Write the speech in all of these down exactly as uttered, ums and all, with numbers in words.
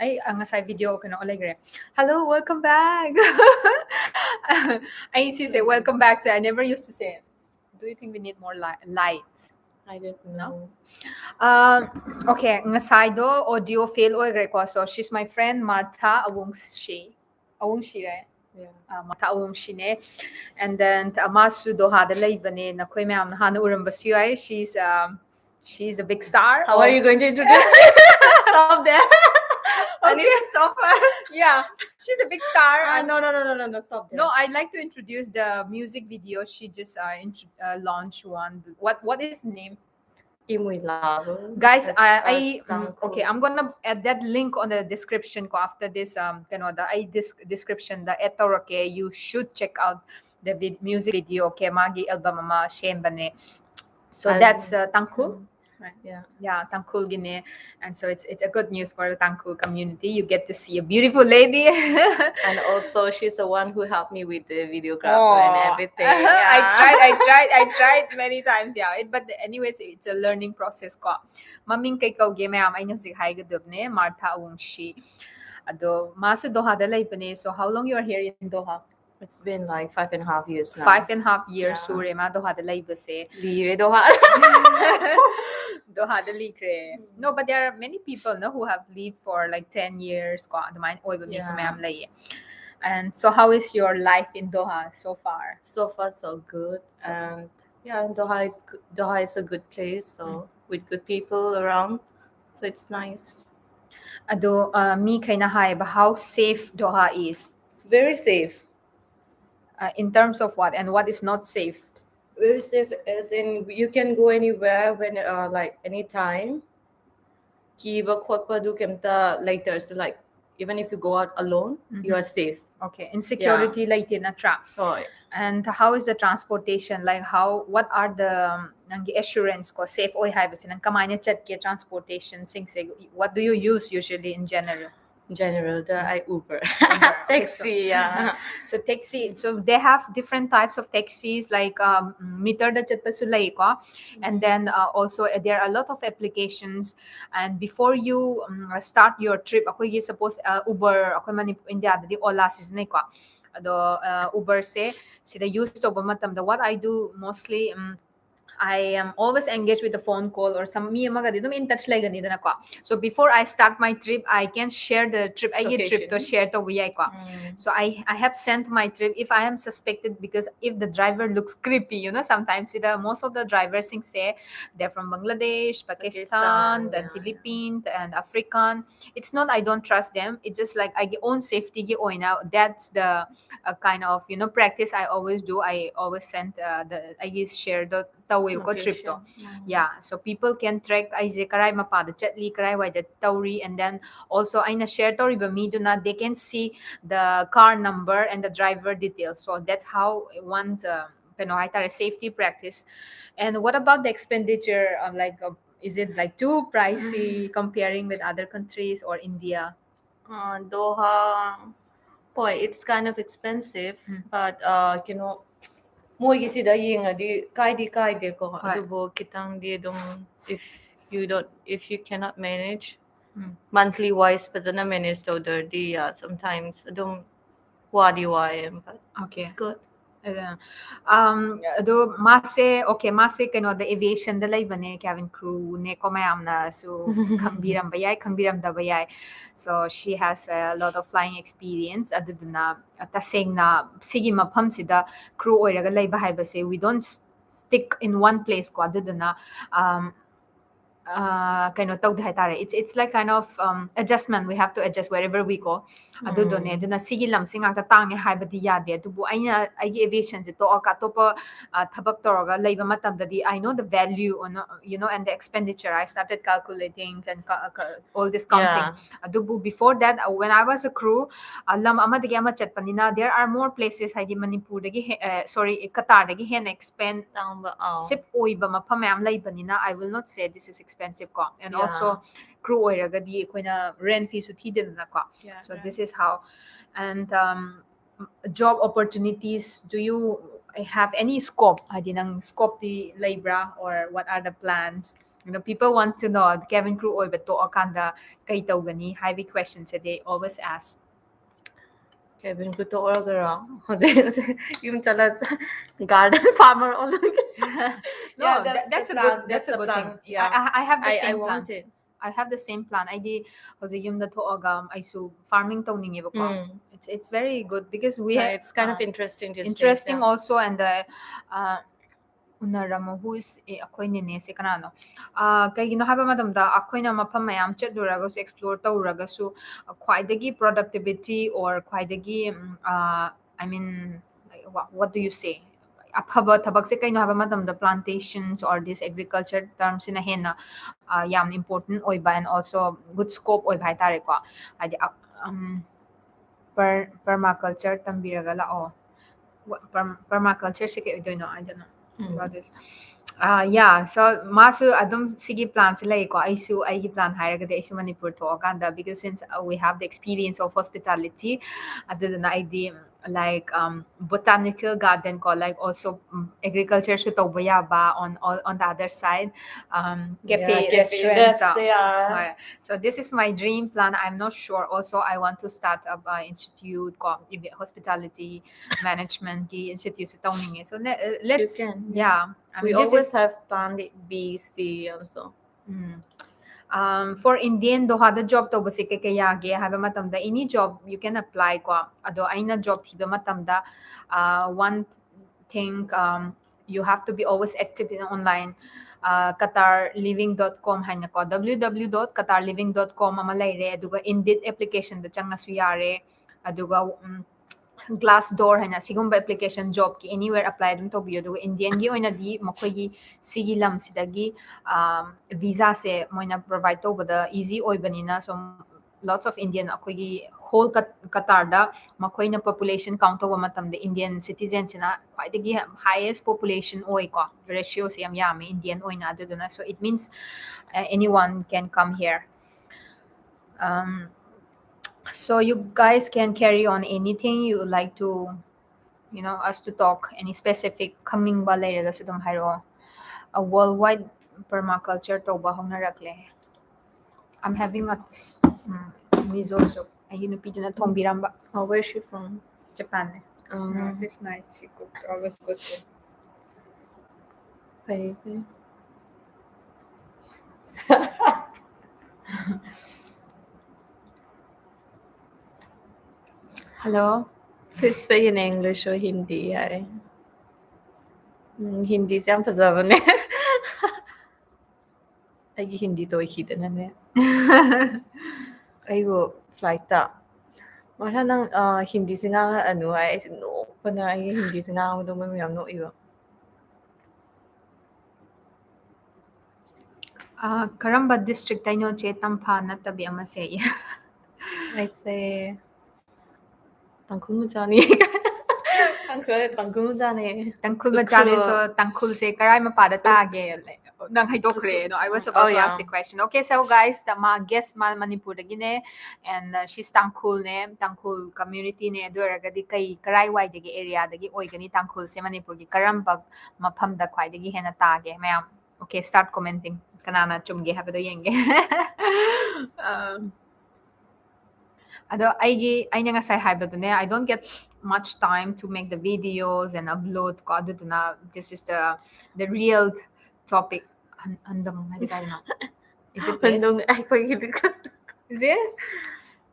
ꯑꯩ ꯑ, ꯉꯁꯥꯏ video ꯀꯩꯅꯣ ꯂꯩꯈ꯭ꯔꯦ. Hello, welcome back. ꯑꯩ ꯁꯤꯁꯦ welcome back say I never used to say. Do you think we need more li- lights? I don't know. Uh, okay, ꯉꯁꯥꯏꯗꯣ audio fail ꯑꯣꯏꯈ꯭ꯔꯦꯀꯣ. So she's my friend Martha Awungshi. Awungshi, right? Yeah. Uh, Martha Awungshi ꯅꯦ. And then ꯃꯥꯁꯨ ꯗꯣꯍꯥꯗ ꯂꯩꯕꯅꯦ. ꯅꯈꯣꯏ ꯃꯌꯥꯝꯅ ꯍꯥꯟꯅ ꯎꯔꯝꯕꯁꯨ ꯌꯥꯏ. She's um, she's a big star. How are you going to introduce? Stop there. I need to stop her. Yeah, she's a big star. Ah, And- no, no, no, no, no, no. Stop there. No, I'd like to introduce the music video. She just uh, int- uh, launched one. What what is the name? Imui Labo. Guys, That's, I, uh, I mm, Tangkhul. Okay, I'm gonna add that link on the description ko after this um ꯀꯩꯅꯣꯗ ꯑꯩ dis- description ꯗ add ꯇꯧꯔꯛꯀꯦ. You should check out the vid- music video. Okay, ꯃꯥꯒꯤ album ꯑꯃ ꯁꯦꯝꯕꯅꯦ. So And- that's uh, Tangkhul. Yeah. Yeah, ꯇꯥꯡꯈꯨꯜꯒꯤꯅꯦ. And so it's it's a good news for the Tangkhul community. You get to see a beautiful lady. And also, she's the one who helped me with the videographer and Aw. everything. I Yeah. tried, I tried, I tried many times. Yeah, it, but anyways, it's a learning process ꯀꯣ. ꯃꯃꯤꯡ ꯀꯩ ꯀꯧꯒꯦ ꯃꯌꯥꯝ? ꯑꯩꯅ ꯍꯧꯖꯤꯛ ꯍꯥꯏꯒꯗꯕꯅꯦ, Martha Awungshi. ꯑꯗꯣ ꯃꯥꯁꯨ ꯗꯣꯍꯥꯗ ꯂꯩꯕꯅꯦ. So how long you are here in Doha? It's been like five and a half years now. Five and a half years Yeah. ꯁꯨꯔꯦ ꯃꯥ ꯗꯣꯍꯥꯗ ꯂꯩꯕꯁꯦ. ꯂꯤꯔꯦ ꯗꯣꯍꯥ. ꯗꯣꯍꯥꯗ ꯂꯤꯈ꯭ꯔꯦ. No, but there are many people, no, who have lived for like ten years ꯀꯣ, ꯑꯗꯨꯃꯥꯏꯅ ꯑꯣꯏꯕ ꯃꯤꯁꯨ Yeah. ꯃꯌꯥꯝ ꯂꯩꯌꯦ. And so how is your life in Doha so far? So far, so good. So- And yeah, Doha is g- Doha is a good place. So Mm. with good people around, so it's nice. ꯑꯗꯣ uh, ꯃꯤꯈꯩꯅ ꯍꯥꯏꯌꯦꯕ, how safe Doha is? It's very safe. Uh, in terms of what, and what is not safe? Very safe as in you can go anywhere when uh, like anytime. ꯀꯤꯕ ꯈꯣꯠꯄꯗꯨ ꯀꯩꯝꯇ ꯂꯩꯇ꯭ꯔꯁꯨ, like, even if you go out alone, you are safe. Okay, insecurity ꯂꯩꯇꯦ ꯅꯠꯇ꯭ꯔꯥ? ꯍꯣꯏ. And how is the transportation? Like how, what are the um, ꯅꯪꯒꯤ assurance ꯀꯣ, safe ꯑꯣꯏ ꯍꯥꯏꯕꯁꯦ ꯅꯪ ꯀꯃꯥꯏꯅ ꯆꯠꯀꯦ transportation ꯁꯤꯡꯁꯦ? What do you use usually in general? General ꯗ ꯑꯩ Uber. Okay, so- Taxi, yeah. So taxi, so they have different types of taxis, like um, meter ꯗ ꯆꯠꯄꯁꯨ ꯂꯩꯀꯣ, and then uh, also uh, there are a lot of applications, and before you um, start your trip, ꯑꯩꯈꯣꯏꯒꯤ suppose uh, Uber, ꯑꯩꯈꯣꯏ ꯃꯅꯤꯄꯨꯔ ꯏꯟꯗꯤꯌꯥꯗꯗꯤ Ola ꯁꯤꯖꯤꯟꯅꯩꯀꯣ, ꯑꯗꯣ uh, Uber ꯁꯦ ꯁꯤꯗ use ꯇꯧꯕ ꯃꯇꯝꯗ what I do mostly um, I am always engaged with a phone call or some ꯃꯤ ꯑꯃꯒꯗꯤ ꯑꯗꯨꯝ in touch ꯂꯩꯒꯅꯤꯗꯅꯀꯣ. So before I start my trip, I can share the trip, ꯑꯩꯒꯤ trip ꯇꯣ Location. Share ꯇꯧꯕ ꯌꯥꯏꯀꯣ. Mm. So I, I have sent my trip if I am suspected, because if the driver looks creepy, you know, sometimes ꯁꯤꯗ most of the driver ꯁꯤꯡꯁꯦ they're from Bangladesh, Pakistan, Pakistan, then yeah. Philippines and African. It's not I don't trust them. It's just like ꯑꯩꯒꯤ own safety ꯒꯤ ꯑꯣꯏꯅ that's the uh, kind of you know practice I always do. I always send uh, the ꯑꯩꯒꯤ share ꯗꯣ ꯇꯧꯋꯦꯕꯀꯣ trip to. Location. Mm. Yeah, so people can track ꯑꯩꯁꯦ ꯀꯔꯥꯏ ꯃꯄꯥꯗ ꯆꯠꯂꯤ, ꯀꯔꯥꯏꯋꯥꯏꯗ ꯇꯧꯔꯤ, and then also ꯑꯩꯅ share ꯇꯧꯔꯤꯕ ꯃꯤꯗꯨꯅ they can see the car number and the driver details. So that's how one uh, ꯀꯩꯅꯣ ꯍꯥꯏꯇꯥꯔꯦ, safety practice. And what about the expenditure? Uh, like, uh, is it like too pricey comparing with other countries or India? Uh, Doha, boy, it's kind of expensive, Mm. but uh, you know, ꯃꯣꯏꯒꯤꯁꯤꯗ ꯌꯦꯡꯉꯗꯤ ꯀꯥꯏꯗꯤ ꯀꯥꯏꯗꯦꯀꯣ, ꯍꯣꯏ. ꯑꯗꯨꯕꯨ ꯈꯤꯇꯪꯗꯤ ꯑꯗꯨꯝ, if you don't, if you cannot manage Mm. monthly wise ꯐꯖꯅ manage ꯇꯧꯗ꯭ꯔꯗꯤ, yeah, sometimes ꯑꯗꯨꯝ ꯋꯥꯗꯤ ꯋꯥꯏꯌꯦ, but Okay. It's good. ꯑꯗꯨ, um, ꯑꯗꯣ ꯃꯥꯁꯦ, okay, ꯃꯥꯁꯦ ꯀꯩꯅꯣꯗ aviation ꯗ ꯂꯩꯕꯅꯦ, cabin crew ꯅꯦꯀꯣ, ꯃꯌꯥꯝꯅꯁꯨ ꯈꯪꯕꯤꯔꯝꯕ ꯌꯥꯏ, ꯈꯪꯕꯤꯔꯝꯗꯕ ꯌꯥꯏ. So she has a lot of flying experience. ꯑꯗꯨꯗꯨꯅ ꯇꯁꯦꯡꯅ ꯁꯤꯒꯤ ꯃꯐꯝꯁꯤꯗ crew ꯑꯣꯏꯔꯒ ꯂꯩꯕ ꯍꯥꯏꯕꯁꯦ, we don't stick in one place ꯀꯣ. ꯑꯗꯨꯗꯨꯅ um, uh, ꯀꯩꯅꯣ ꯇꯧꯗꯦ ꯍꯥꯏꯇꯥꯔꯦ. It's, it's like kind of um, adjustment. We have to adjust wherever we go. ꯑꯗꯨꯗꯣꯅꯦ. ꯎꯝ. ꯑꯗꯨꯅ ꯁꯤꯒꯤ ꯂꯝꯁꯤ ꯉꯥꯛꯇ ꯇꯥꯡꯉꯦ ꯍꯥꯏꯕꯗꯤ ꯌꯥꯗꯦ, ꯑꯗꯨꯕꯨ ꯑꯩꯅ ꯑꯩꯒꯤ aviation ꯁꯦ ꯇꯣꯛꯑꯒ ꯑꯇꯣꯞꯄ uh, ꯊꯕꯛ ꯇꯧꯔꯒ ꯂꯩꯕ ꯃꯇꯝꯗꯗꯤ I know the value, you know, you know, and the expenditure. I started calculating and ca- ca- all this counting. Yeah. ꯑꯗꯨꯕꯨ before that, uh, when I was a crew, uh, ꯂꯝ ꯑꯃꯗꯒꯤ ꯑꯃ ꯆꯠꯄꯅꯤꯅ there are more places, ꯍꯥꯏꯗꯤ ꯃꯅꯤꯄꯨꯔꯗꯒꯤ ꯍꯦ- uh, sorry, ꯀꯇꯥꯔꯗꯒꯤ ꯍꯦꯟꯅ expensive ꯇꯥꯡꯕ, ꯑꯥꯎ. ꯑꯣꯏꯕ ꯃꯐꯝ ꯃꯌꯥꯝ ꯂꯩꯕꯅꯤꯅ I will not say this is expensive ꯀꯣ. And Yeah. Also crew ꯑꯣꯏꯔꯒꯗꯤ ꯑꯩꯈꯣꯏꯅ rent feeꯁꯨ ꯊꯤꯗꯦꯗꯅꯀꯣ. Yeah, So right. This is how. And um, job opportunities, do you have any scope? ꯍꯥꯏꯗꯤ ꯅꯪ scopeꯇꯤ ꯂꯩꯕ꯭ꯔꯥ? Or what are the plans? You know, people want to know, cabin crew ꯑꯣꯏꯕ ꯇꯣꯛꯑꯀꯥꯟꯗ ꯀꯩ ꯇꯧꯒꯅꯤ ꯍꯥꯏꯕꯒꯤ questionꯁꯦ they always ask. Cabin crew ꯇꯣꯛꯑꯒꯔꯣ? ꯍꯧꯖꯤꯛ ꯍꯧꯖꯤꯛ ꯌꯨꯝ ꯆꯠꯂ garden farmer ꯑꯣꯜꯂꯒꯦ꯫ No, Yeah, that- that's the that's a plan, good, that's a that's the good thing. plan. Yeah. I, I, I have the I, I same plan. want it. I have the same plan. ꯑꯩꯗꯤ ꯍꯧꯖꯤꯛ ꯌꯨꯝꯗ ꯊꯣꯛꯑꯒ ꯑꯩꯁꯨ farming ꯇꯧꯅꯤꯡꯉꯦꯕꯀꯣ. Mm. It's, it's very good because we Yeah, have, it's kind of uh, interesting. These interesting things, yeah. Also, and the uh, ꯎꯅꯔꯝꯃꯣ, who is, ꯑꯦ, ꯑꯩꯈꯣꯏ ꯅꯦꯅꯦꯁꯦ ꯀꯅꯥꯅꯣ? ꯑ, ꯀꯩꯒꯤꯅꯣ ꯍꯥꯏꯕ ꯃꯇꯝꯗ ꯑꯩꯈꯣꯏꯅ ꯃꯐꯝ ꯃꯌꯥꯝ ꯆꯠꯂꯨꯔꯒꯁꯨ, explore ꯇꯧꯔꯨꯔꯒꯁꯨ, ꯑ, ꯈ꯭ꯋꯥꯏꯗꯒꯤ productivity or ꯈ꯭ꯋꯥꯏꯗꯒꯤ ꯎꯝ, ꯑ, I mean, like, what, what do you say? ꯑꯐꯕ ꯊꯕꯛꯁꯦ ꯀꯩꯅꯣ ꯍꯥꯏꯕ ꯃꯇꯝꯗ plantations or this agriculture termꯁꯤꯅ ꯍꯦꯟꯅ ꯑ, ꯌꯥꯝ important ꯑꯣꯏꯕ and also good scope ꯑꯣꯏꯕ ꯍꯥꯏꯇꯥꯔꯦꯀꯣ. ꯍꯥꯏꯗꯤ ꯑ, ꯎꯝ, per permaculture ꯇꯝꯕꯤꯔꯒ ꯂꯥꯛꯑꯣ. What- per- permacultureꯁꯦ ꯀꯩ ꯑꯣꯏꯗꯣꯏꯅꯣ? I don't know Mm. about this. Uh, yeah, so ꯃꯥꯁꯨ ꯑꯗꯨꯝ ꯁꯤꯒꯤ planꯁꯦ ꯂꯩꯀꯣ. ꯑꯩꯁꯨ ꯑꯩꯒꯤ plan ꯍꯥꯏꯔꯒꯗꯤ ꯑꯩꯁꯨ Manipur ꯊꯣꯛꯑꯀꯥꯟꯗ, because since uh, we have the experience of hospitality, ꯑꯗꯨꯗꯨꯅ ꯑꯩꯗꯤ like um, botanical garden ꯀꯣ, like also um, agricultureꯁꯨ ꯇꯧꯕ ꯌꯥꯕ on all on the other side, um, cafe, Yeah, cafe, restaurants. that's, yeah. Right. So this is my dream plan. I'm not sure. Also, I want to start up uh, institute ꯀꯣ, hospitality managementꯀꯤ instituteꯁꯨ ꯇꯧꯅꯤꯡꯉꯦ. So let, uh, let's, can, yeah. I We mean, this always is have plan B, C also. Um. Um, for Indian Dohada job ꯇꯧꯕꯁꯦ ꯀꯩ ꯀꯩ ꯌꯥꯒꯦ ꯍꯥꯏꯕ ꯃꯇꯝꯗ any job you can apply ꯀꯣ. ꯑꯗꯣ ꯑꯩꯅ job ꯊꯤꯕ ꯃꯇꯝꯗ uh, one thing, um, you have to be always active in online. Uh, Qatar Living dot com ꯍꯥꯏꯅꯀꯣ, W W W dot Qatar Living dot com ꯑꯃ ꯂꯩꯔꯦ, ꯑꯗꯨꯒ Indeed applicationꯗ ꯆꯪꯉꯁꯨ ꯌꯥꯔꯦ, ꯑꯗꯨꯒ ꯎꯝ, Glassdoor ꯍꯥꯏꯅ ꯁꯤꯒꯨꯝꯕ application jobꯀꯤ anywhere apply ꯑꯗꯨꯝ ꯇꯧꯕꯤꯌꯣ꯫ ꯑꯗꯨꯒ Indianꯒꯤ ꯑꯣꯏꯅꯗꯤ ꯃꯈꯣꯏꯒꯤ ꯁꯤꯒꯤ ꯂꯝꯁꯤꯗꯒꯤ ꯎꯝ, visaꯁꯦ ꯃꯣꯏꯅ provide ꯇꯧꯕꯗ easy ꯑꯣꯏꯕꯅꯤꯅ, ꯁꯨꯝ lots of Indian ꯑꯩꯈꯣꯏꯒꯤ whole Qat- Qatarꯗ ꯃꯈꯣꯏꯅ population count ꯇꯧꯕ ꯃꯇꯝꯗ Indian citizenꯁꯤꯅ ꯈ꯭ꯋꯥꯏꯗꯒꯤ highest population ꯑꯣꯏꯀꯣ, ratioꯁꯦ ꯌꯥꯝ ꯌꯥꯝꯃꯦ Indian ꯑꯣꯏꯅ꯫ ꯑꯗꯨꯗꯨꯅ so it means uh, anyone can come here. Um, so you guys can carry on anything you would like to, you know, us to talk, any specific ꯈꯪꯅꯤꯡꯕ ꯂꯩꯔꯒꯁꯨ ꯑꯗꯨꯝ ꯍꯥꯏꯔꯛꯑꯣ. A worldwide permaculture ꯇꯧꯕ ꯍꯧꯅꯔꯛꯂꯦ. I'm having a, um, miso soup. ꯑꯩꯒꯤ ꯅꯨꯄꯤꯗꯨꯅ ꯊꯣꯡꯕꯤꯔꯝꯕ. Oh, where is she from? Japan. Um, She's nice. She cooked always good food. Crazy. Hello. Please speak in English or Hindi. ꯍꯥꯏ꯫ ꯎꯝ, ꯍꯤꯟꯗꯤꯁꯦ ꯌꯥꯝ ꯐꯖꯕꯅꯦ꯫ ꯑꯩꯒꯤ ꯍꯤꯟꯗꯤ ꯂꯣꯏꯈꯤꯗꯅꯅꯦ꯫ ꯑꯩꯕꯨ ꯐ꯭ꯂꯥꯏꯠꯇ, "ꯃꯥꯁꯥ, ꯅꯪ, ꯑ, ꯍꯤꯟꯗꯤꯁꯦ ꯉꯥꯡꯉꯛꯑꯅꯨ," ꯍꯥꯏ꯫ ꯑꯩꯁꯦ ꯅꯣꯛꯄꯅ, ꯑꯩꯒꯤ ꯍꯤꯟꯗꯤꯁꯦ ꯉꯥꯡꯕꯗꯣ ꯃꯣꯏ ꯃꯌꯥꯝ ꯅꯣꯛꯏꯕ꯫ ꯑ, ꯀꯔꯝꯕ district ꯇꯩꯅꯣ ꯆꯦ? ꯇꯝꯐꯥ ꯅꯠꯇꯕꯤ ꯑꯃꯁꯦ꯫ ꯑꯩꯁꯦ ꯇꯥꯡꯈꯨꯜ ꯃꯆꯥꯅꯤ꯫ ꯇꯥꯡꯈꯨꯜ, ꯇꯥꯡꯈꯨꯜ ꯃꯆꯥꯅꯦ꯫ ꯇꯥꯡꯈꯨꯜ ꯃꯆꯥꯅꯦ, ꯎꯈ꯭ꯔꯨꯜ꯫ So ꯇꯥꯡꯈꯨꯜꯁꯦ ꯀꯔꯥꯏ ꯃꯄꯥꯗ ꯇꯥꯒꯦ? ꯅꯪ ꯍꯩꯗꯣꯛꯈ꯭ꯔꯦ꯫ No, I was about Oh, to yeah. ask the question. Okay, so guys, ꯃꯥ guest ꯃꯥ ꯃꯅꯤꯄꯨꯔꯗꯒꯤꯅꯦ, and, uh, she's ꯇꯥꯡꯈꯨꯜꯅꯦ, ꯇꯥꯡꯈꯨꯜ communityꯅꯦ꯫ ꯑꯗꯨ ꯑꯣꯏꯔꯒꯗꯤ ꯀꯩ, ꯀꯔꯥꯏꯋꯥꯏꯗꯒꯤ areaꯗꯒꯤ ꯑꯣꯏꯒꯅꯤ? ꯇꯥꯡꯈꯨꯜꯁꯦ ꯃꯅꯤꯄꯨꯔꯒꯤ ꯀꯔꯝꯕ ꯃꯐꯝꯗ ꯈ꯭ꯋꯥꯏꯗꯒꯤ ꯍꯦꯟꯅ ꯇꯥꯒꯦ? ꯃꯌꯥꯝ, okay, start commenting. ꯀꯅꯥꯅ ꯆꯨꯝꯒꯦ ꯍꯥꯏꯕꯗꯣ ꯌꯦꯡꯒꯦ꯫ ꯑ, ꯑꯗꯣ ꯑꯩꯒꯤ, ꯑꯩꯅ ꯉꯁꯥꯏ ꯍꯥꯏꯕꯗꯨꯅꯦ, I don't get much time to make the videos and upload ꯀꯣ, ꯑꯗꯨꯗꯨꯅ this is the, the real topic. ꯍꯟ-, ꯍꯟꯗꯝ ꯍꯥꯏꯗꯤ ꯀꯥꯏꯗꯅꯣ? Is it this? ꯍꯟꯗꯣꯡ ꯑꯩꯈꯣꯏꯒꯤꯗꯤ ꯈꯛ-, Is it?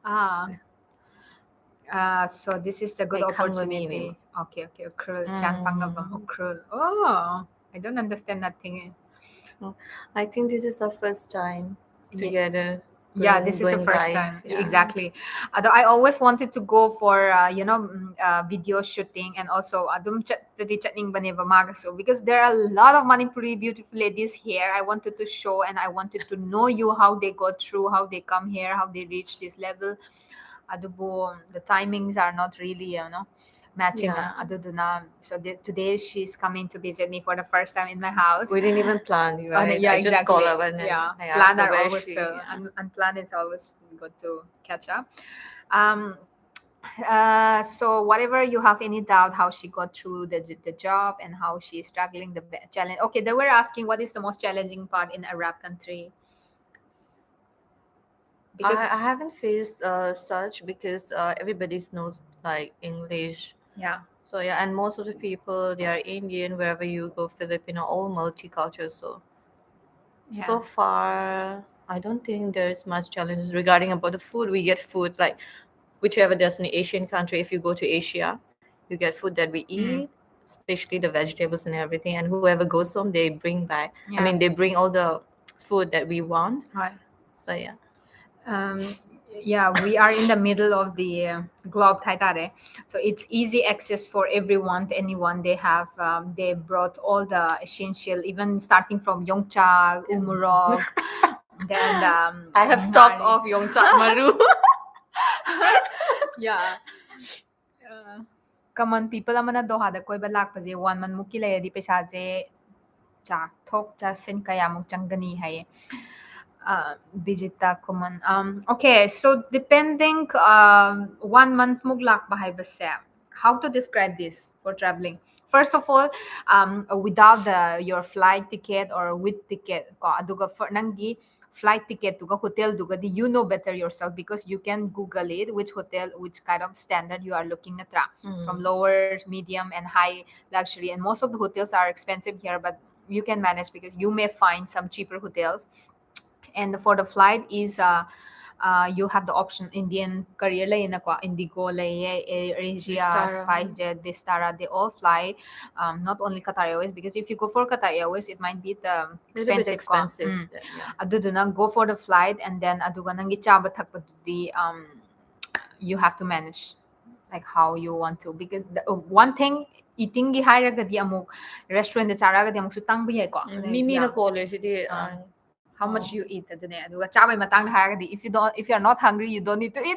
Ah. Uh, so this is the good ꯑꯩ ꯈꯪꯕ opportunity. ꯃꯤꯅꯦ꯫ Okay, okay. ꯎꯈ꯭ꯔꯨꯜ, ꯆꯥꯟ ꯄꯥꯡꯒꯝꯕꯝ, ꯎꯝ꯫ Ukhrul. Oh, I don't understand nothing. I think this is the first time Yeah. together. Yeah, going, this is the going first live. time. Yeah. Exactly. Although I always wanted to go for, uh, you know, mm, uh, video shooting and also ꯑꯗꯨꯝ ꯆꯠꯇꯗꯤ ꯆꯠꯅꯤꯡꯕꯅꯦꯕ ꯃꯥꯒꯁꯨ, because there are a lot of Manipuri beautiful ladies here. I wanted to show and I wanted to know you, how they go through, how they come here, how they reach this level. ꯑꯗꯨꯕꯨ the timings are not really, you know, matching. Yeah. ꯑꯗꯨꯗꯨꯅ, so this, today she's coming to visit me for the first time in my house. We didn't even plan, right? Uh, yeah, I just call exactly. up and then Yeah, I asked plan her are where always she, fill. yeah. Un- unplanned is always good to catch up. Um, uh, so whatever you have any doubt how she got through the the job and how she is struggling, the be- challenge. Okay, they were asking what is the most challenging part in Arab country. Because I, I haven't faced uh, such because uh, everybody knows like English. Yeah. So yeah, and most of the people, they are Indian, wherever you go, Filipino, all multicultural. So so Yeah. far, I don't think there's much challenges regarding about the food. We get food like whichever destination, Asian country. If you go to Asia, you get food that we Mm. eat, especially the vegetables and everything. And whoever goes home, they bring back. I Yeah. mean, they bring all the food that we want. Hi. So yeah. Um, yeah, we are in the middle of the uh, globe, ꯍꯥꯏ ꯇꯥꯔꯦ. So it's easy access for everyone, anyone. They have, um, they brought all the essential, even starting from yongcha, umurok, then um, I have stock ngari. Of yongcha maru. Yeah. Uh, common people ꯑꯃꯅ ꯗꯣꯍꯥꯗ ꯀꯣꯏꯕ ꯂꯥꯛꯄꯁꯦ one month ꯃꯨꯛꯀꯤ ꯂꯩꯔꯗꯤ ꯄꯩꯁꯥꯁꯦ ꯆꯥꯊꯣꯛ ꯆꯥꯁꯤꯟ ꯀꯌꯥꯃꯨꯛ ꯆꯪꯒꯅꯤ ꯍꯥꯏꯌꯦ꯫ Uh, Vijita Kuman. Um, okay, so depending, um, one month ꯃꯨꯛ ꯂꯥꯛꯄ ꯍꯥꯏꯕꯁꯦ, how to describe this for traveling? First of all, um, without the your flight ticket or with ticket ꯀꯣ, ꯑꯗꯨꯒ for, ꯅꯪꯒꯤ flight ticket ꯇꯨꯒ hotel ꯗꯨꯒꯗꯤ you know better yourself because you can Google it, which hotel, which kind of standard you are looking, ꯅꯠꯇ꯭ꯔꯥ? From lower, medium, and high luxury, and most of the hotels are expensive here, but you can manage because you may find some cheaper hotels. And for the flight is uh, uh, you have the option, Indian carrier ꯂꯩꯌꯦꯅꯀꯣ, IndiGo ꯂꯩꯌꯦ, AirAsia, Vistara. SpiceJet, Vistara, they all fly. Um, not only Qatar Airways, because if you go for Qatar Airways, it might be the Little bit expensive ꯀꯣ. Expensive. Mm. Yeah. ꯑꯗꯨꯗꯨꯅ go for the flight, and then ꯑꯗꯨꯒ ꯅꯪꯒꯤ ꯆꯥꯕ ꯊꯛꯄꯗꯨꯗꯤ um, you have to manage like how you want to, because the, uh, one thing, eating ꯒꯤ ꯍꯥꯏꯔꯒꯗꯤ ꯑꯃꯨꯛ restaurant ꯗ ꯆꯥꯔꯒꯗꯤ ꯑꯃꯨꯛꯁꯨ ꯇꯥꯡꯕ ꯌꯥꯏꯀꯣ꯫ ꯎꯝ, ꯃꯤ ꯃꯤꯅ Yeah. ꯀꯣꯜꯂꯦ CD. Ah. Ah. How much you eat ꯑꯗꯨꯅꯦ꯫ ꯑꯗꯨꯒ ꯆꯥꯕꯩ ꯃꯇꯥꯡꯗ ꯍꯥꯏꯔꯒꯗꯤ, if you don't, if you are not hungry, you don't need to eat.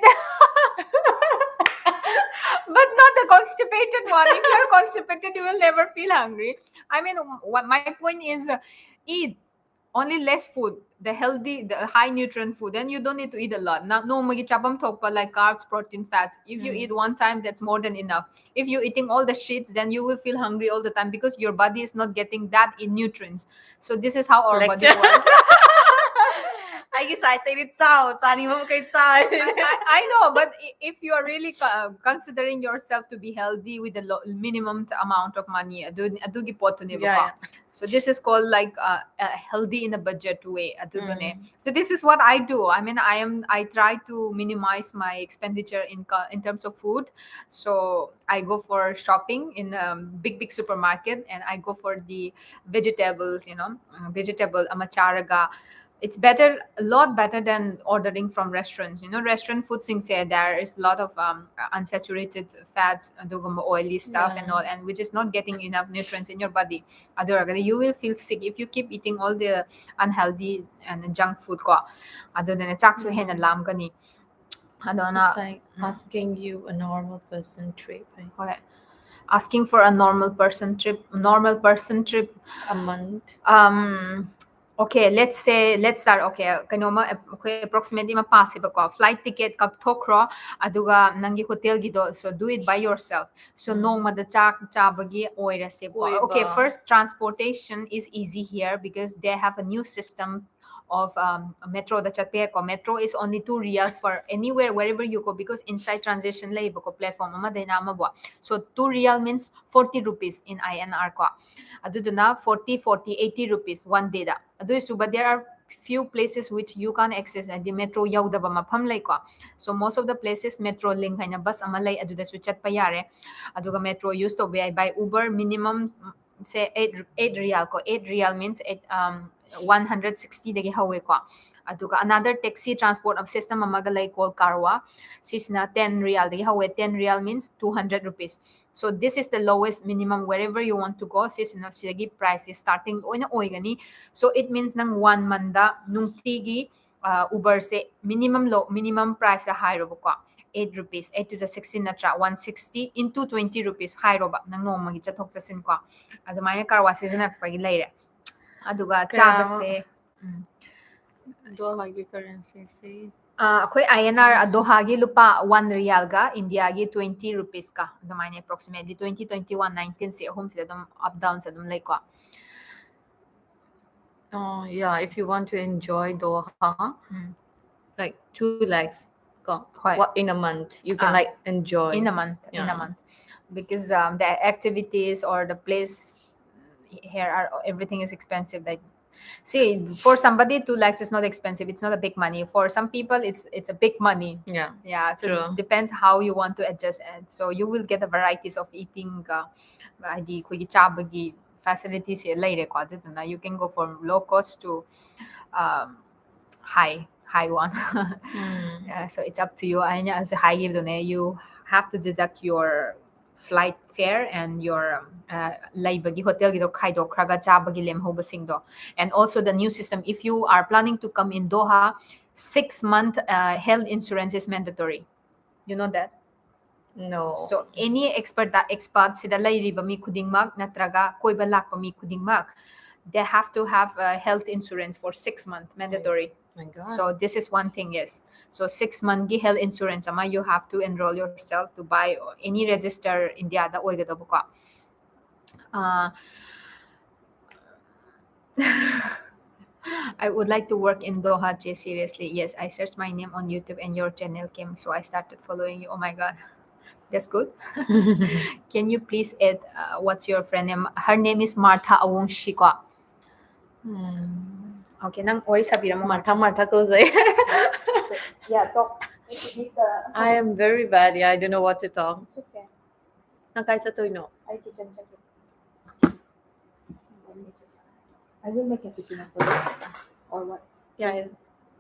But not the constipated one. If you're constipated, you will never feel hungry. I mean, what my point is, uh, eat only less food, the healthy, the high nutrient food. Then you don't need to eat a lot. Now, no magi chapam thokpa, like carbs, protein, fats. If you Mm. eat one time, that's more than enough. If you're eating all the shits, then you will feel hungry all the time because your body is not getting that in nutrients. So this is how our body Lecture. works. ꯑꯩꯒꯤ ꯁꯥꯏꯠꯇꯩꯗꯤ ꯆꯥꯎ, ꯆꯥꯅꯤꯡꯕ ꯃꯈꯩ ꯆꯥꯎ꯫ I, I, I know, but i- if you are really co- uh, considering yourself to be healthy with a lo- minimum t- amount of money, ꯑꯗꯨ ꯑꯗꯨꯒꯤ ꯄꯣꯠꯇꯨꯅꯦꯕꯀꯣ. Yeah, yeah. So this is called like uh, uh, healthy in a budget way. ꯑꯗꯨꯗꯨꯅꯦ. Mm. So this is what I do. I mean, I am I try to minimize my expenditure in co- in terms of food. So I go for shopping in a big big supermarket, and I go for the vegetables. You know, uh, vegetable ꯑꯃ ꯆꯥꯔꯒ, it's better, a lot better than ordering from restaurants. You know, restaurant food ꯁꯤꯡꯁꯦ, there is a lot of um, unsaturated fats, ꯑꯗꯨꯒꯨꯝꯕ oily stuff and Yeah. all, and which is not getting enough nutrients in your body. ꯑꯗꯨ ꯑꯣꯏꯔꯒꯗꯤ you will feel sick if you keep eating all the unhealthy and junk food ꯀꯣ. ꯑꯗꯨꯗꯨꯅ ꯆꯥꯛꯁꯨ ꯍꯦꯟꯅ Mm. ꯂꯥꯝꯒꯅꯤ. ꯑꯗꯨꯅ It's like Mm. asking you a normal person trip. ꯍꯣꯏ, asking for a normal person trip, normal person trip. A month. Um, okay, let's say, let's start. Okay, ꯀꯩꯅꯣꯃ ꯑꯩꯈꯣꯏ approximately ꯑꯃ ꯄꯥꯁꯦꯕꯀꯣ. Flight ticket ꯀꯛꯊꯣꯛꯈ꯭ꯔꯣ, ꯑꯗꯨꯒ ꯅꯪꯒꯤ ꯍꯣꯇꯦꯜꯒꯤꯗꯣ, so do it by yourself. So Mm. ꯅꯣꯡꯃꯗ ꯆꯥꯛ ꯆꯥꯕꯒꯤ ꯑꯣꯏꯔꯁꯦꯕꯀꯣ. Okay, ꯀꯣꯏꯕ. First, transportation is easy here because they have a new system of um, metro ꯗ ꯆꯠꯄ ꯌꯥꯏꯀꯣ. Metro is only two riyals for anywhere, wherever you go, because inside transition ꯂꯩꯌꯦꯕꯀꯣ, platform ꯑꯃꯗꯩꯅ ꯑꯃꯕꯨ. So two riyal means forty rupees in I N R ꯀꯣ. ꯑꯗꯨꯗꯨꯅ forty, forty, eighty rupees one day ꯗ. ꯑꯗꯨꯏꯁꯨ, but there are few places which you can't access, ꯍꯥꯏꯗꯤ metro ꯌꯧꯗꯕ ꯃꯐꯝ ꯂꯩꯀꯣ. So most of the places Metrolink ꯍꯥꯏꯅ bus ꯑꯃ ꯂꯩ, ꯑꯗꯨꯗꯁꯨ ꯆꯠꯄ ꯌꯥꯔꯦ. ꯑꯗꯨꯒ metro use ꯇꯧꯕ ꯌꯥꯏ. By Uber minimum say eight, eight riyal ꯀꯣ. Eight riyal means eight, um, one hundred sixty ꯗꯒꯤ ꯍꯧꯋꯦꯀꯣ. ꯑꯗꯨꯒ another taxi transport system ꯑꯃꯒ ꯂꯩ, called Karwa. ꯁꯤꯁꯤꯅ ten riyal ꯗꯒꯤ ꯍꯧꯋꯦ. Ten riyal means two hundred rupees. So this is the lowest minimum wherever you want to go. ꯁꯤꯁꯤꯅ ꯁꯤꯗꯒꯤ price ꯁꯦ starting ꯂꯣꯏꯅ ꯑꯣꯏꯒꯅꯤ. So it means ꯅꯪ one month ꯗ ꯅꯨꯡꯇꯤꯒꯤ Uber say minimum low, minimum price ꯍꯥꯏꯔꯣꯕꯀꯣ, eight rupees, eight to the sixteen ꯅꯠꯇ꯭ꯔꯥ, one sixty into twenty rupees ꯍꯥꯏꯔꯣꯕ, ꯅꯪ ꯅꯣꯡꯃꯒꯤ ꯆꯠꯊꯣꯛ ꯆꯠꯁꯤꯟ ꯀꯣ, ꯑꯗꯨꯃꯥꯏꯅ car wash ꯁꯤꯖꯤꯟꯅꯔꯛꯄꯒꯤ ꯂꯩꯔꯦ꯫ ꯑꯗꯨꯒ ꯀꯌꯥ- ꯆꯥꯕꯁꯦ, ꯎꯝ, ꯗꯣꯍꯥꯒꯤ currency ꯁꯤ ꯑ, ꯑꯩꯈꯣꯏ I N R ꯗꯣꯍꯥꯒꯤ ꯂꯨꯄꯥ one ꯔꯤꯌꯥꯜꯒ ꯏꯟꯗꯤꯌꯥꯒꯤ twenty rupees ꯀ ꯑꯗꯨꯃꯥꯏꯅ approximately twenty, twenty one, nineteen ꯁꯤ ꯑꯍꯨꯝꯁꯤꯗ ꯑꯗꯨꯝ up downs ꯑꯗꯨꯝ ꯂꯩꯀꯣ꯫ Oh, yeah, if you want to enjoy Doha, um. like two lakhs, go. ꯍꯣꯏ. What, in a month, you can Ah. like enjoy. In a month, in Yeah. a month, because um, the activities or the place here are, everything is expensive. Like, see, for somebody, two lakhs is not expensive. It's not a big money. For some people, it's it's a big money. Yeah. Yeah, so True. It depends how you want to adjust, and so you will get the varieties of eating. Uh, ꯍꯥꯏꯗꯤ ꯑꯩꯈꯣꯏꯒꯤ ꯆꯥꯕꯒꯤ facilities ꯁꯦ ꯂꯩꯔꯦꯀꯣ, ꯑꯗꯨꯗꯨꯅ you can go from low cost to um, high high one. Mm. Uh, so it's up to you. ꯑꯩꯅ ꯍꯧꯖꯤꯛ ꯍꯥꯏꯈꯤꯕꯗꯨꯅꯦ, you have to deduct your flight fare and your uh, ꯂꯩꯕꯒꯤ ꯍꯣꯇꯦꯜꯒꯤꯗꯣ ꯈꯥꯏꯗꯣꯛꯈ꯭ꯔꯒ ꯆꯥꯕꯒꯤ ꯂꯦꯝꯍꯧꯕꯁꯤꯡꯗꯣ. And also the new system, if you are planning to come in Doha, six month uh, health insurance is mandatory. You know that? No. So any expert expat ꯁꯤꯗ ꯂꯩꯔꯤꯕ ꯃꯤ ꯈꯨꯗꯤꯡꯃꯛ ꯅꯠꯇ꯭ꯔꯒ ꯀꯣꯏꯕ ꯂꯥꯛꯄ ꯃꯤ ꯈꯨꯗꯤꯡꯃꯛ, they have to have a health insurance for six months mandatory. My God. So this is one thing, yes. So six month ꯒꯤ health insurance ꯑꯃ you have to enroll yourself to buy any register India the ꯑꯣꯏꯒꯗꯕꯀꯣ. Uh, I would like to work in Doha, Jay, seriously. Yes, I searched my name on YouTube and your channel came, so I started following you. Oh my God, that's good. Can you please add uh, what's your friend name? Her name is Martha Awungshiko. Hmm. Okay, ꯅꯪ ꯋꯥꯔꯤ ꯁꯥꯕꯤꯔꯝꯃꯣ. Martha, Martha Koujei. So, yeah, talk. If you need the I am very bad. Yeah, I don't know what to talk. It's okay. ꯅꯪ ꯀꯥꯏ ꯆꯠꯇꯣꯏꯅꯣ? ꯑꯩ kitchen ꯆꯠꯀꯦ. Let me just, I will make cappuccino for you. Or what? Yeah, yeah.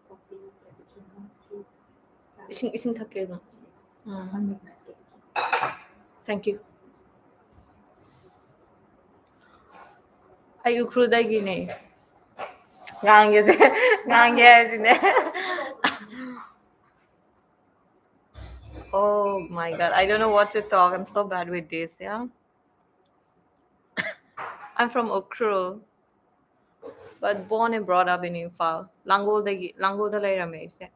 Coffee, cappuccino, tea. ꯏꯁꯤꯡ ꯏꯁꯤꯡ ꯊꯛꯀꯦ ꯑꯗꯨꯝ. I'll make nice cappuccino. Thank you. ꯑꯩ ꯎꯈ꯭ꯔꯨꯜꯗꯒꯤꯅꯦ꯫ ꯉꯥꯡꯒꯦꯁꯦ ꯉꯥꯡꯒꯦ ꯍꯥꯏꯁꯤꯅꯦ꯫ Oh my God, I don't know what to talk. I'm so bad with this, yeah. I'm from Ukhrul, but born and brought up in Imphal. ꯂꯥꯡꯒꯣꯜꯗꯒꯤ, ꯂꯥꯡꯒꯣꯜꯗ ꯂꯩꯔꯝꯃꯦ ꯑꯩꯁꯦ꯫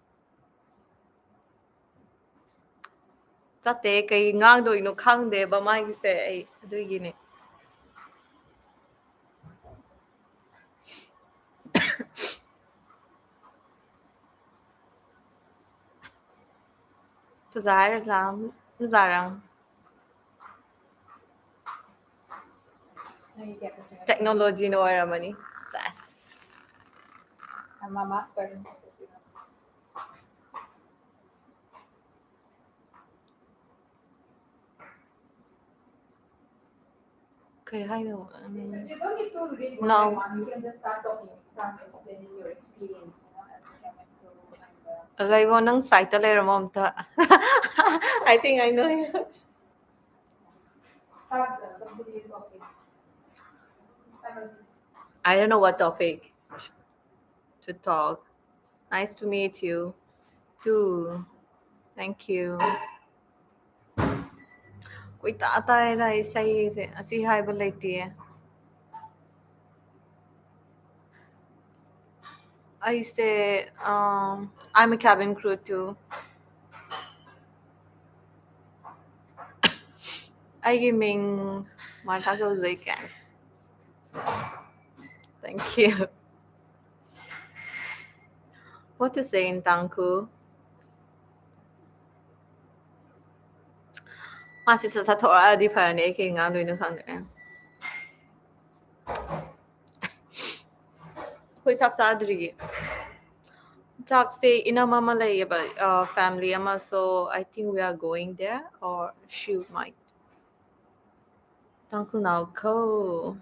ꯆꯠꯇꯦ, ꯀꯩ ꯉꯥꯡꯗꯣꯏꯅꯣ ꯈꯪꯗꯦꯕ ꯃꯥꯒꯤꯁꯦ ꯑꯩ, ꯑꯗꯨꯒꯤꯅꯦ꯫ ꯐꯖꯔꯦ ꯂꯥꯝ, ꯐꯖꯔꯦ꯫ Technology ꯅ ꯑꯣꯏꯔꯝꯃꯅꯤ꯫ ꯁꯦꯁ꯫ I'm a master in technology. ꯀꯩ ꯍꯥꯏꯅꯣ? ꯎꯝ, So you don't need to read one No. by one. You can just start talking, start explaining your experience, you know, as a cabin crew and, uh, ꯂꯩꯒꯣ, ꯅꯪ ꯁꯥꯏꯠꯇ ꯂꯩꯔꯝꯃꯣ ꯑꯝꯇ꯫ I think I know you. Start the, the video topic. Start the I don't know what topic to talk. Nice to meet you too. Thank you. ꯀꯣꯏꯇꯥ ꯇꯥꯏꯗ ꯏꯁꯩꯁꯦ, ꯑꯁꯤ ꯍꯥꯏꯕ ꯂꯩꯇꯦ꯫ ꯑꯩꯁꯦ, um, I'm a cabin crew too. ꯑꯩꯒꯤ ꯃꯤꯡ ꯃꯥꯔꯊꯥ ꯀꯧꯖꯩ ꯀꯥꯏꯅ꯫ Thank you. What to say in Tangkhul? ꯃꯥꯁꯤ ꯁꯠ ꯁꯠ ꯊꯣꯛꯂꯛꯑꯗꯤ ꯐꯔꯅꯤ, ꯑꯩ ꯀꯩ ꯉꯥꯡꯗꯣꯏꯅꯣ ꯈꯪꯗ꯭ꯔꯦ꯫ ꯑꯩꯈꯣꯏ ꯆꯥꯛ ꯆꯥꯗ꯭ꯔꯤꯌꯦ꯫ ꯆꯥꯛꯁꯦ ꯏꯅꯝ ꯑꯃ ꯂꯩꯌꯦꯕ, ꯑ, family ꯑꯃ, so I think we are going there or she might. Tangkhul ꯅꯥꯎꯈꯧ꯫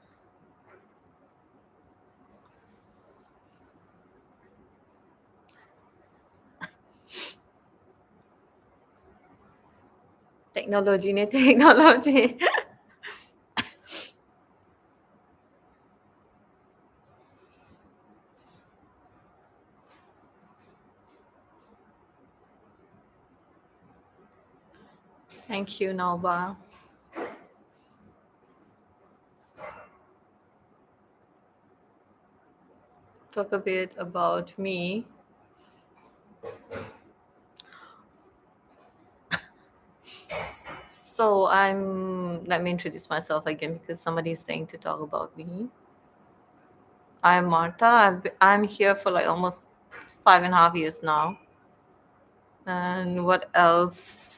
Technology ꯅꯦ, technology꯫ Thank you, Naoba. Talk a bit about me. So I'm, let me introduce myself again because somebody is saying to talk about me. I'm Martha. I've been, I'm here for like almost five and a half years now. And what else?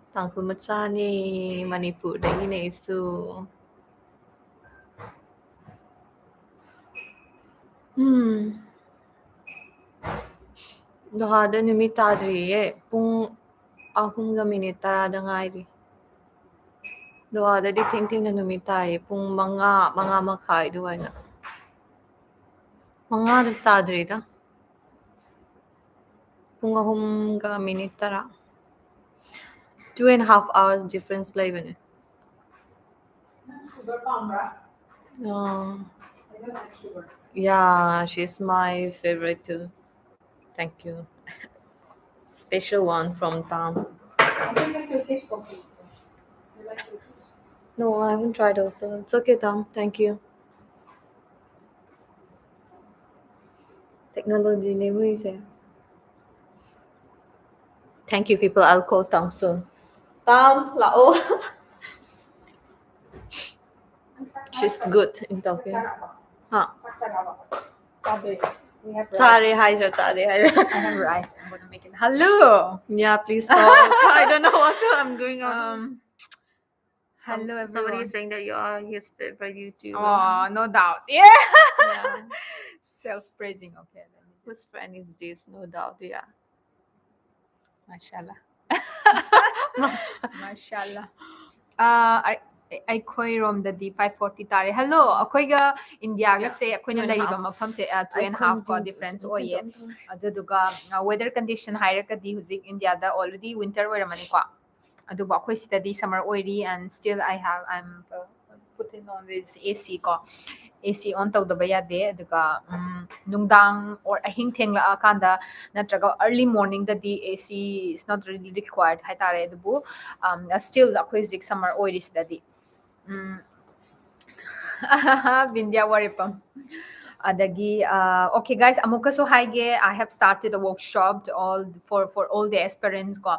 ꯇꯥꯡꯈꯨꯜ ꯃꯆꯥꯅꯤ, ꯃꯅꯤꯄꯨꯔꯗꯒꯤꯅꯦ ꯑꯩꯁꯨ. ꯎꯝ. ꯗꯣꯍꯥꯗ ꯅꯨꯃꯤꯠ ꯇꯥꯗ꯭ꯔꯤꯌꯦ. ꯄꯨꯡ ꯑꯍꯨꯝꯒ minute ꯇꯔꯥꯗ ꯉꯥꯏꯔꯤ. ꯗꯣꯍꯥꯗꯗꯤ ꯊꯦꯡ ꯊꯦꯡꯅ ꯅꯨꯃꯤꯠ ꯇꯥꯏꯌꯦ. ꯄꯨꯡ ꯃꯉꯥ, ꯃꯉꯥ ꯃꯈꯥꯏ ꯑꯗꯨꯋꯥꯏꯗ. ꯃꯉꯥꯗꯁꯨ ꯇꯥꯗ꯭ꯔꯤꯗ. ꯄꯨꯡ ꯑꯍꯨꯝꯒ ꯃꯤꯅꯤꯠ ꯇꯔꯥ. Two and a half hours difference ꯂꯩꯕꯅꯦ. ꯅꯪ sugar ꯄꯥꯝꯕ꯭ꯔꯥ? ꯑꯥ. I don't like sugar. Yeah, she's my favorite too. Thank you. Special one from Tam. I think the Turkish coffee. You like Turkish? No, I haven't tried also. It's okay, Tam. Thank you. Technology ꯅꯦ ꯃꯣꯏꯁꯦ. Thank you, people. I'll call Tam soon. Tam, ꯂꯥꯛꯑꯣ. She's good in talking. ꯍꯥ? ꯆꯥꯗ꯭ꯔꯤ. We have rice. ꯆꯥꯔꯦ ꯍꯥꯏꯁꯤꯔꯥ, ꯆꯥꯗꯦ ꯍꯥꯏꯁꯤꯔꯥ? I have rice. I'm gonna make it. Hello. Yeah, please talk. I don't know what I'm going on. Um, hello, everyone. Somebody is saying that you are his favorite YouTuber. Oh, no doubt. Yeah. Yeah. Self-praising. Okay, let me just... Whose friend is this? No doubt, yeah. Mashallah. Mashallah. ꯑ, ꯑꯩ-, ꯑꯩꯈꯣꯏꯔꯣꯝꯗꯗꯤ five forty ꯇꯥꯔꯦ. Hello, ꯑꯩꯈꯣꯏꯒ ꯏꯟꯗꯤꯌꯥꯒꯁꯦ, ꯑꯩꯈꯣꯏꯅ ꯂꯩꯔꯤꯕ ꯃꯐꯝꯁꯦ, ꯑ, two and a half ꯀꯣ difference ꯑꯣꯏꯌꯦ꯫ ꯑꯗꯨꯗꯨꯒ, ꯑ, weather condition ꯍꯥꯏꯔꯒꯗꯤ ꯍꯧꯖꯤꯛ ꯏꯟꯗꯤꯌꯥꯗ already winter ꯑꯣꯏꯔꯝꯃꯅꯤꯀꯣ꯫ ꯑꯗꯨꯕꯨ ꯑꯩꯈꯣꯏ ꯁꯤꯗꯗꯤ summer ꯑꯣꯏꯔꯤ, and still I have, I'm, uh, putting on this A C ꯀꯣ꯫ AC on ꯇꯧꯗꯕ ꯌꯥꯗꯦ꯫ ꯑꯗꯨꯒ ꯎꯝ, ꯅꯨꯡꯗꯥꯡ or ꯑꯍꯤꯡ ꯊꯦꯡꯂꯛꯑꯀꯥꯟꯗ ꯅꯠꯇ꯭ꯔꯒ early morningꯗꯗꯤ AC is not really required ꯍꯥꯏꯇꯥꯔꯦ꯫ ꯑꯗꯨꯕꯨ still ꯑꯩꯈꯣꯏ ꯍꯧꯖꯤꯛ summer ꯑꯣꯏꯔꯤꯁꯤꯗꯗꯤ ꯎꯝ, ꯕꯤꯟꯗ꯭ꯌꯥ ꯋꯥꯔꯦꯄꯝ꯫ ꯑꯗꯒꯤ ꯑ, okay guys, ꯑꯃꯨꯛꯀꯁꯨ ꯍꯥꯏꯒꯦ, I have started a workshop all for for all the aspirants ꯀꯣ꯫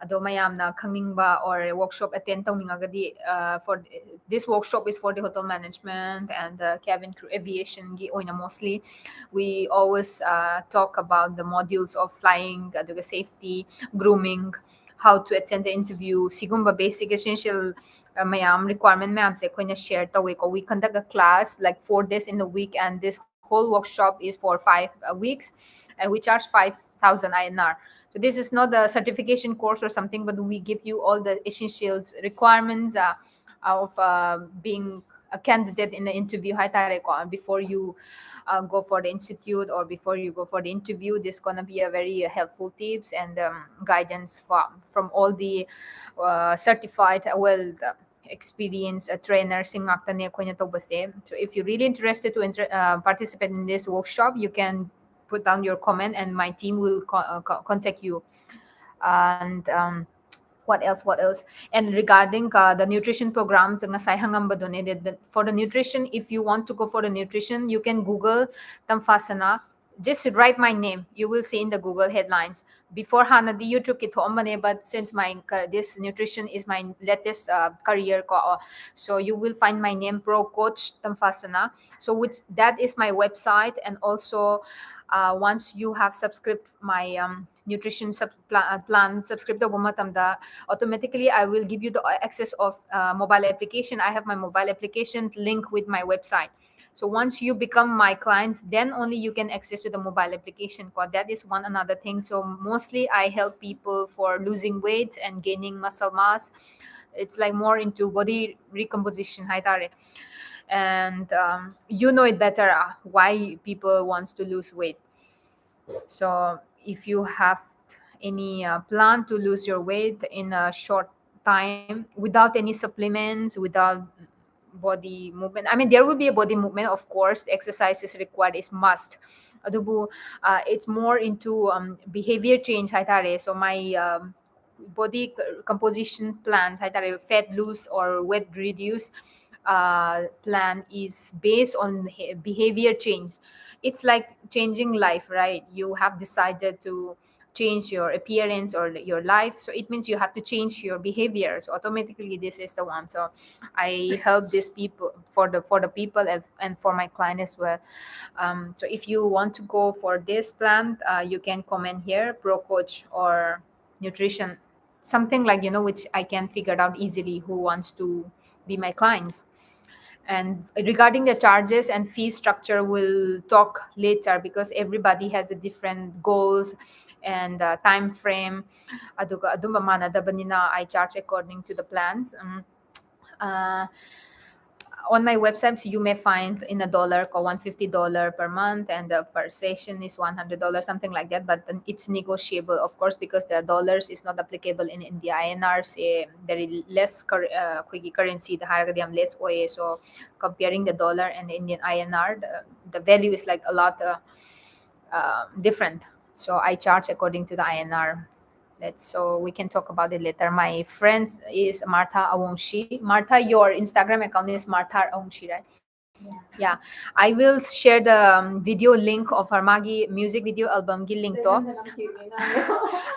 ꯑꯗꯣ ꯃꯌꯥꯝꯅ ꯈꯪꯅꯤꯡꯕ or workshop attend ꯇꯧꯅꯤꯡꯉꯒꯗꯤ uh, for this workshop is for the hotel management and the cabin crew, aviationꯒꯤ ꯑꯣꯏꯅ mostly. We always uh, talk about the modules of flying, ꯑꯗꯨꯒ safety, grooming, how to attend the interview, ꯁꯤꯒꯨꯝꯕ basic essential uh, ꯃꯌꯥꯝ requirement ꯃꯌꯥꯝꯁꯦ ꯑꯩꯈꯣꯏꯅ share ꯇꯧꯋꯦꯀꯣ. We conduct a class like four days in a week and this whole workshop is for five uh, weeks and we charge five thousand INR. So this is not a certification course or something, but we give you all the essentials, requirements uh, of uh, being a candidate in the interview ꯍꯥꯏ ꯇꯥꯔꯦꯀꯣ. Before you uh, go for the institute or before you go for the interview, this gonna be a very helpful tips and um, guidance from, from all the uh, certified, uh, well uh, experienced uh, trainerꯁꯤꯡ ꯉꯥꯛꯇꯅꯦ ꯑꯩꯈꯣꯏꯅ ꯇꯧꯕꯁꯦ. So if you're really interested to inter- uh, participate in this workshop, you can put down your comment and my team will co- uh, co- contact you. And um, what else? What else? And regarding uh, the nutrition program, ꯉꯁꯥꯏ ꯍꯪꯉꯝꯕꯗꯨꯅꯦ, the, the, for the nutrition, if you want to go for the nutrition, you can Google Tamfasana. Just write my name. You will see in the Google headlines. Before ꯍꯥꯟꯅꯗꯤ YouTubeꯀꯤ ꯊꯣꯛꯑꯝꯕꯅꯦ, but since my car- this nutrition is my latest uh, career, ko, oh, so you will find my name, Pro Coach Tamfasana. So which that is my website, and also uh, once you have subscribed my um, nutrition sub plan, plan subscribe ꯇꯧꯕ ꯃꯇꯝꯗ automatically I will give you the access of uh, mobile application. I have my mobile application link with my website. So once you become my clients, then only you can access to the mobile application. Ko, that is one another thing. So mostly I help people for losing weight and gaining muscle mass. It's like more into body recomposition ꯍꯥꯏ ꯇꯥꯔꯦ. And um, you know it better uh, why people wants to lose weight. So if you have any uh, plan to lose your weight in a short time without any supplements, without body movement. I mean, there will be a body movement, of course. Exercise is required, is must. ꯑꯗꯨꯕꯨ, uh, it's more into, um, behavior change ꯍꯥꯏ ꯇꯥꯔꯦ. So my, um, body c-, composition plans ꯍꯥꯏ ꯇꯥꯔꯦ, fat lose or weight reduce, uh, plan is based on beha-, behavior change. It's like changing life, right? You have decided to change your appearance or your life, so it means you have to change your behavior. So automatically, this is the one. So I help these people, for the, for the people and, and for my client as well. Um, so if you want to go for this plan, uh, you can comment here, Pro Coach or nutrition, something like, you know, which I can figure out easily who wants to be my clients. And regarding the charges and fee structure, we'll talk later because everybody has a different goals and, uh, time frame. ꯑꯗꯨꯒ ꯑꯗꯨꯝꯕ ꯃꯥꯟꯅꯗꯕꯅꯤꯅ, I charge according to the plans. Um, uh, on my website, you may find in a dollar, one fifty dollar per month, and, uh, per session is one hundred dollars, something like that. But then it's negotiable, of course, because the dollars is not applicable in India. I N R say very less, cur-, uh, ꯑꯩꯈꯣꯏꯒꯤ currency ꯗ ꯍꯥꯏꯔꯒꯗꯤ ꯌꯥꯝ less ꯑꯣꯏꯌꯦ. So comparing the dollar and the Indian I N R, the, the value is, like, a lot, uh, uh, different. So I charge according to the I N R. Let's, so we can talk about it later. My friend is Martha Awungshi. Martha, your Instagram account is Martha Awungshi, right? Yeah. I will share the, um, video link of her, ꯃꯥꯒꯤ music video album ꯒꯤ link ꯗꯣ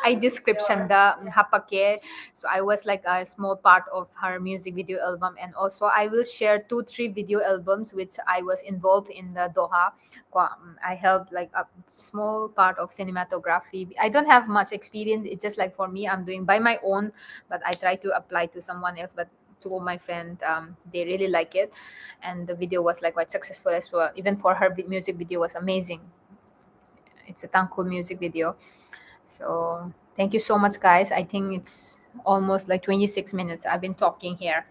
ꯑꯩ description the ꯍꯥꯞꯄꯛꯀꯦ. So I was, like, a small part of her music video album, and also I will share two, three video albums which I was involved in the Doha. ꯀꯣ, um, I helped, like, a small part of cinematography. I don't have much experience. It's just, like, for me, I'm doing by my own, but I try to apply to someone else. But two of my friend, um, they really like it, and the video was, like, quite successful as well. Even for her vi-, music video was amazing. It's a Tangkhul music video. So thank you so much, guys. I think it's almost, like, twenty-six minutes I've been talking here.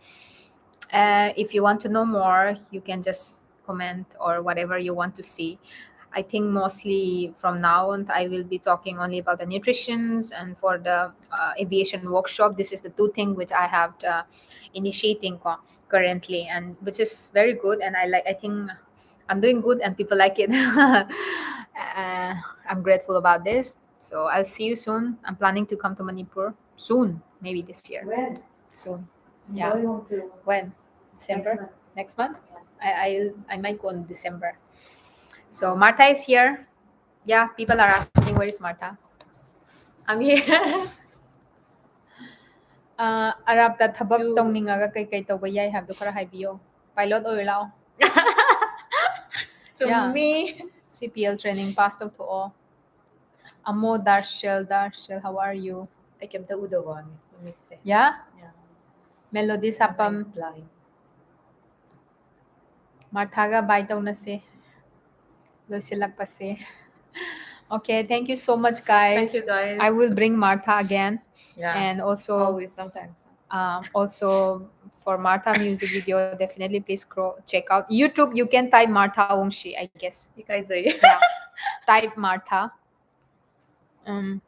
Uh, if you want to know more, you can just comment or whatever you want to see. I think mostly from now on, I will be talking only about the nutritions and for the, uh, aviation workshop. This is the two thing which I have, uh, initiating ꯀꯣ. currently, and which is very good. And I like, I think I'm doing good, and people like it. Uh, I'm grateful about this. So I'll see you soon. I'm planning to come to Manipur soon, maybe this year. When? Soon. I'm Yeah. Going home to When? next December? month. Next month? I, I I might go in December. So Martha is here. Yeah, people are asking, "Where is Martha?" I'm here. Uh, ꯑꯔꯥꯞꯇ ꯊꯕꯛ You- ꯇꯧꯅꯤꯡꯉꯒ ꯀꯩ ꯀꯩ ꯇꯧꯕ ꯌꯥꯏ ꯍꯥꯏꯕꯗꯣ ꯈꯔ ꯍꯥꯏꯕꯤꯌꯣ꯫ Pilot ꯑꯣꯏꯔꯨ ꯂꯥꯛꯑꯣ꯫ To Yeah. me. C P L training pass ꯇꯧꯊꯣꯛꯑꯣ꯫ ꯑꯃꯣ ꯗꯥꯔꯁꯦꯜ, ꯗꯥꯔꯁꯦꯜ, how are you? ꯑꯩ ꯀꯩꯝꯇ ꯎꯗꯕ ꯋꯥꯅꯤ ꯃꯃꯤꯠꯁꯦ꯫ Yeah? Yeah. Melody ꯁꯥꯄꯝ, I'm blind. ꯃꯥꯔꯊꯥꯒ bye ꯇꯧꯅꯁꯦ꯫ ꯂꯣꯏꯁꯤꯜꯂꯛꯄꯁꯦ꯫ Okay, thank you so much, guys. Thank you, guys. I will bring Martha again. Yeah. And also, Always, sometimes. Um, also for Martha music video, definitely please scroll, check out YouTube. You can type Martha Wongshi, I guess. ꯏꯀꯥꯏꯖꯩ꯫ Yeah. Type Martha. Um,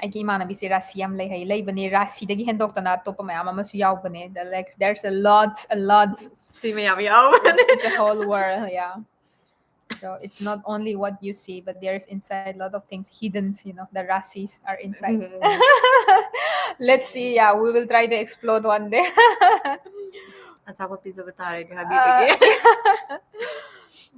ꯑꯩꯒꯤ ꯏꯃꯥꯟꯅꯕꯤꯁꯦ ꯔꯥꯁꯤ ꯌꯥꯝ ꯂꯩ ꯍꯥꯏ꯫ ꯂꯩꯕꯅꯦ, ꯔꯥꯁꯤꯗꯒꯤ ꯍꯦꯟꯗꯣꯛꯇꯅ ꯑꯇꯣꯞꯄ ꯃꯌꯥꯝ ꯑꯃꯁꯨ ꯌꯥꯎꯕꯅꯦ꯫ The, like, there's a lot, a lot. ꯁꯤ ꯃꯌꯥꯝ ꯌꯥꯎꯕꯅꯦ꯫ It's a whole world, yeah. So it's not only what you see, but there's inside a lot of things hidden, you know, the rasis are inside. Mhm. Let's see, yeah, we will try to explore one day. ꯑꯆꯥꯄꯣꯠ ꯄꯤꯖꯕ ꯇꯥꯔꯦ ꯍꯥꯏꯕꯤꯕꯒꯤ꯫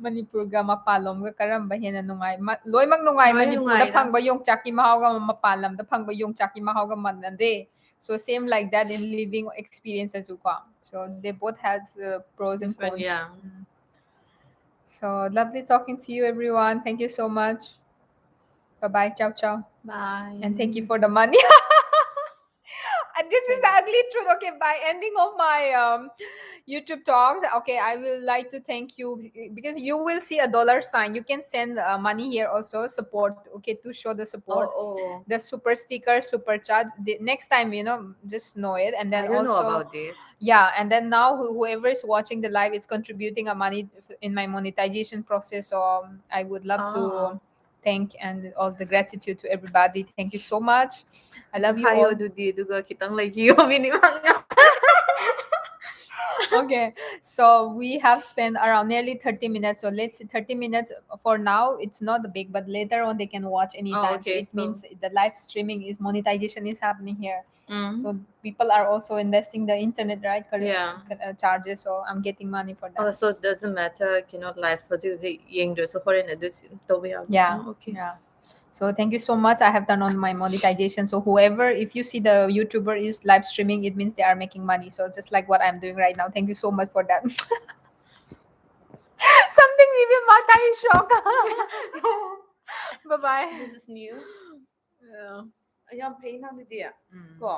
Manipurꯒ ꯃꯄꯥꯟꯂꯣꯝꯒ ꯀꯔꯝꯕ ꯍꯦꯟꯅ ꯅꯨꯡꯉꯥꯏ? ꯃ-, ꯂꯣꯏꯃꯛ ꯅꯨꯡꯉꯥꯏ꯫ ꯂꯣꯏꯅ ꯃꯅꯤꯄꯨꯔꯗ ꯅꯨꯡꯉꯥꯏꯗ꯫ ꯐꯪꯕ ꯌꯣꯡꯆꯥꯛꯀꯤ ꯃꯍꯥꯎꯒ ꯃꯄꯥꯟ ꯂꯝꯗ ꯐꯪꯕ ꯌꯣꯡꯆꯥꯛꯀꯤ ꯃꯍꯥꯎꯒ ꯃꯥꯟꯅꯗꯦ꯫ So same like that in living experience as well. So they both has, uh, pros and Different, cons. Yeah. Mm. So lovely talking to you, everyone. Thank you so much. Bye bye. Ciao, ciao. Bye. And thank you for the money. And this is the ugly truth. Okay, by ending of my, um, YouTube talks, okay, I will like to thank you because you will see a dollar sign. You can send, uh, money here also, support, okay, to show the support. Oh, oh. The super sticker, super chat. The next time, you know, just know it. And then I don't also, know about this. Yeah, and then now who-, whoever is watching the live, it's contributing a money in my monetization process. So, um, I would love to Ah. thank and all the gratitude to everybody. Thank you so much. I love you Hayo all. Dudi, duga kitang like you, minimum nga. Okay, so we have spent around nearly thirty minutes. So let's say thirty minutes for now. It's not big, but later on they can watch anytime. Okay, So it so- means the live streaming is monetization is happening here. Um. So people are also investing the internet, right? Correct. Yeah. Uh, charges. So I'm getting money for that. Oh, so it doesn't matter, you know, live ꯍꯧꯖꯤꯛ ꯍꯧꯖꯤꯛ ꯌꯦꯡꯗ꯭ꯔꯁꯨ ꯍꯣꯔꯦꯟ ꯑꯗꯨ ꯇꯧꯕ ꯌꯥꯕ꯫ Yeah. Oh, okay. Yeah. So thank you so much. I have turned on my monetization. So whoever, if you see the YouTuber is live streaming, it means they are making money. So just like what I'm doing right now. Thank you so much for that. Something we will monetize shock. Bye bye. This is new. Yeah. ꯌꯥꯝ ꯐꯩꯅ ꯑꯗꯨꯗꯤ꯫ Mm. ꯀꯣ?